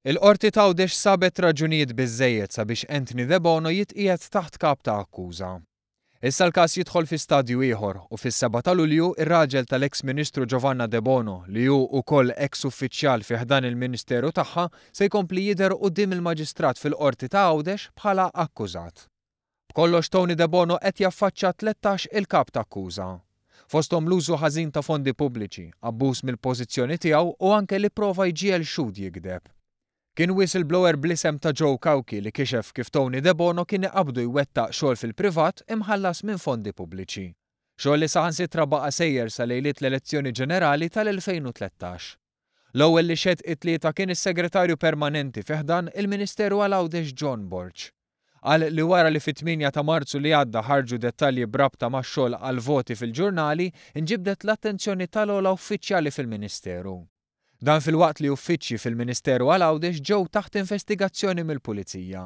Il-Qorti t'Għawdex sabet raġunijiet biżżejjed sabiex Anthony Debono jitqiegħed taħt kap ta' akkuża. Issa l-każ jidħol fi stadju ieħor u fis-7 ta' Lulju ir-raġel tal-eks Ministru Giovanna Debono, li hu wkoll eks uffiċjal fi ħdan il-Ministeru tagħha, se jkompli jidher quddiem il-Maġistrat fil-Qorti ta' Għawdex bħala akkużat. B'kollox Tony Debono qed jaffaċċa 13 il-kap t'akkuża. Fosthom l-użu ħażin ta' fondi pubbliċi, abbuż mill-pożizzjoni tiegħu u anke li pprova jġiegħel xhud jigdeb. Kien whistleblower bl-isem ta' Joe Cauchi li kixef kif Tony Debono kien iqabbdu jwettaq xogħol fil-privat imħallas minn fondi pubbliċi. Xogħol li saħansitra baqa' sejjer sa lejliet l-elezzjoni ġenerali tal-2013. L-ewwel li xehed it-Tlieta kien is-Segretarju Permanenti fi ħdan il-Ministeru għal Għawdex John Borg. Qal li wara li fit-8 ta' Marzu li għadda ħarġu dettalji b'rabta max-xogħol għall-voti fil-ġurnali, inġibdet l-attenzjoni tal-ogħla uffiċjali fil-Ministeru. Dan filwaqt li uffiċċji fil-Ministeru għal Għawdex ġew taħt investigazzjoni mill-Pulizija.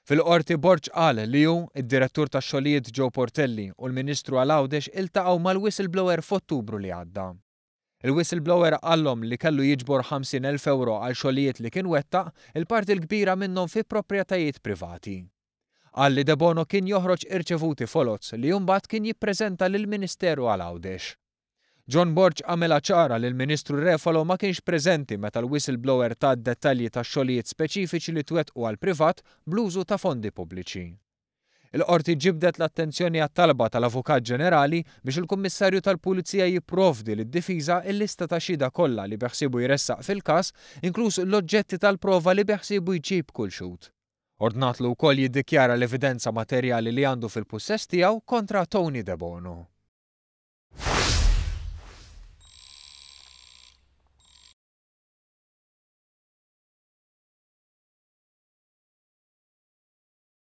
Fil-Qorti Borg qal li hu, id-Direttur tax-Xogħlijiet Joe Portelli u l-Ministru għal Għawdex iltaqgħu mal-whistleblower f'Ottubru li għadda. Il-whistleblower qallhom li kellu jiġbor 50,000 ewro għal xogħlijiet li kien wettaq, il-parti l-kbira minnhom fi proprjetajiet privati. Qal li Debono kien joħroġ irċevuti foloz li mbagħad kien jippreżenta lill-Ministeru għal Għawdex. John Borg għamilha ċara li l-Ministru Refalo ma kienx preżenti meta l-whistleblower ta d-dettalji tax-xogħlijiet speċifiċi li twettqu għall-privat bl-użu ta' fondi pubbliċi. Il-Qorti ġibdet l-attenzjoni għat-talba tal-Avukat Ġenerali biex il-Kummissarju tal-Pulizija jipprovdi lid-difiża l-lista ta' xhieda kollha li beħsiebu jressaq fil-każ, inkluż l-oġġetti tal-prova li beħsiebu jġib kull xhud. Ordnatlu wkoll jiddikjara l-evidenza materjali li għandu fil-pussess tiegħu kontra Tony Debono.